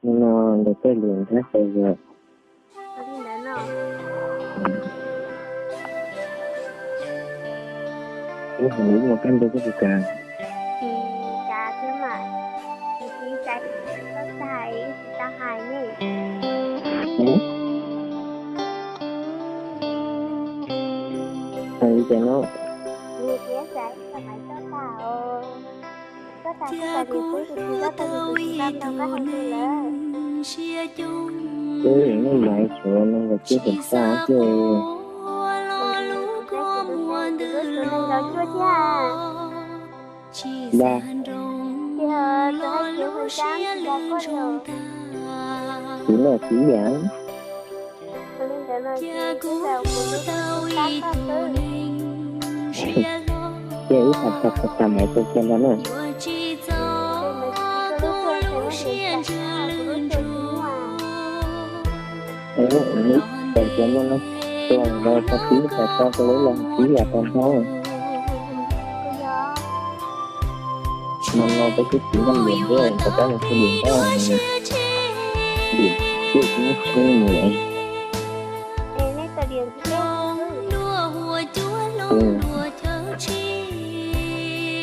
No ntawm tej lus nthab xaws yog. Ub, hais lus ib no kab npawg koj puas kam? Tsis kam thiab mas, tus txiv xav tsis tau hais ne. Hais li cas no? Nws tias xav ib tag maiv toj tag os. Koj tas koj tas li xwb, tus txiv koj tas li tus txiv tau tau koj hais li lawm. Ub, nej maiv tshuav nees nkaum tsib xyoo tag xwb. Tus nees nkaum cuaj thiab. Dag. Txiv no txiv yam. Ces wb tham tham tham maiv tau kiag ntag na. Txawm cov no no, tua los tau tib tau tau lub los tib yam tau nthab. No no peb twb tsis noj niam thiab, tau peb mus txog niam thiab, niam thiab tsis muaj khub niam.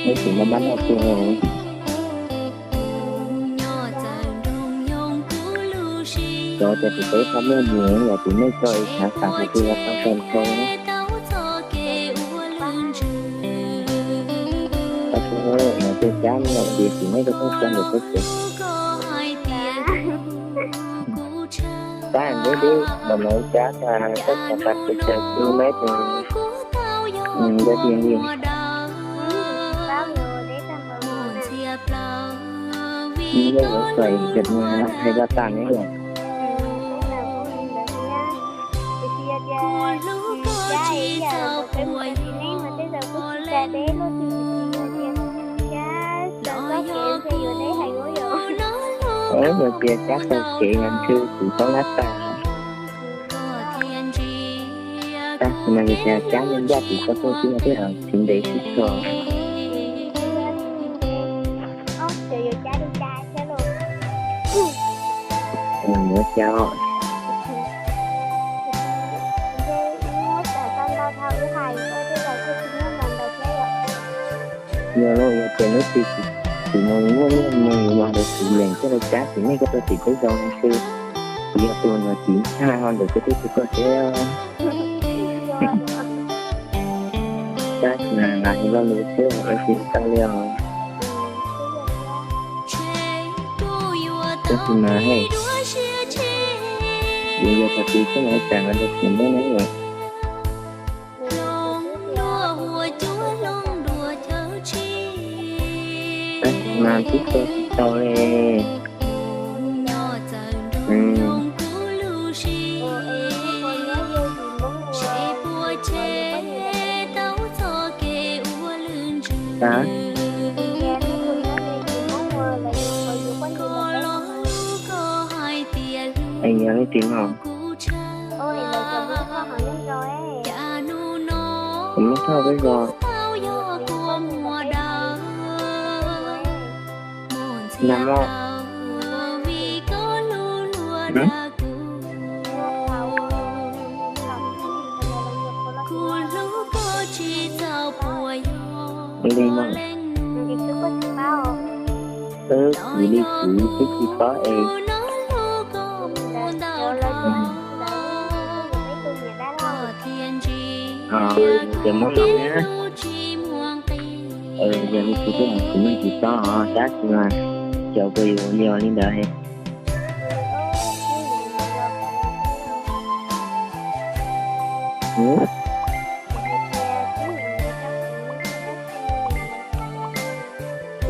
Neb tsis noj mab noj tiag. Cov tias tus teb tau muaj niam yom, tus nej tso es xav xav hais tias tau tau tau. Tau tau, no ces cab no ces tus nej tau tau tau ntawm peb tsev. Tab ntawd deb los no cab tas koj xav tas pes tsawg kis lus mev ces ntawd tiag li. Ib yam li hais los tas ne yom. Yog tias cab tau kev yog ntshe kuv txhob lab tas. Tab sis mas yog tias cab ncaj ncaj tim koj tuaj xwb no thiaj tsis ntev xwb tso. Mus ua cas? Yog los yog tias hnub twg kuv mus muaj nyiaj mus los ntawd kuv yeem coj los cab tim nej koj tuaj tim peb zos no xwb. Kuv yog tus nyuag txiv ntxawm ho ntawm peb teb chaws koj thiab. Tab sis mas hais lo lus xwb es tsis tau li os. Tab sis mas hais, yus yog thaum twg xwb mas ib tsam no rau kuv neb ne. Tab sis mas twb tau tsis tau li. Tab, es yog leej twg no? Kuv muab thauj peb zos. Nag hmo. Li no. Wb kuv li kuv twb tsis paub es. Ces muab no na. Yog li kuv twb hais kuv yeej tsis paub os, tab sis mas cov kuj yus yog li ntawd.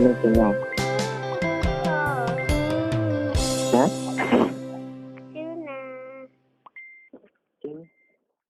Leej twg no?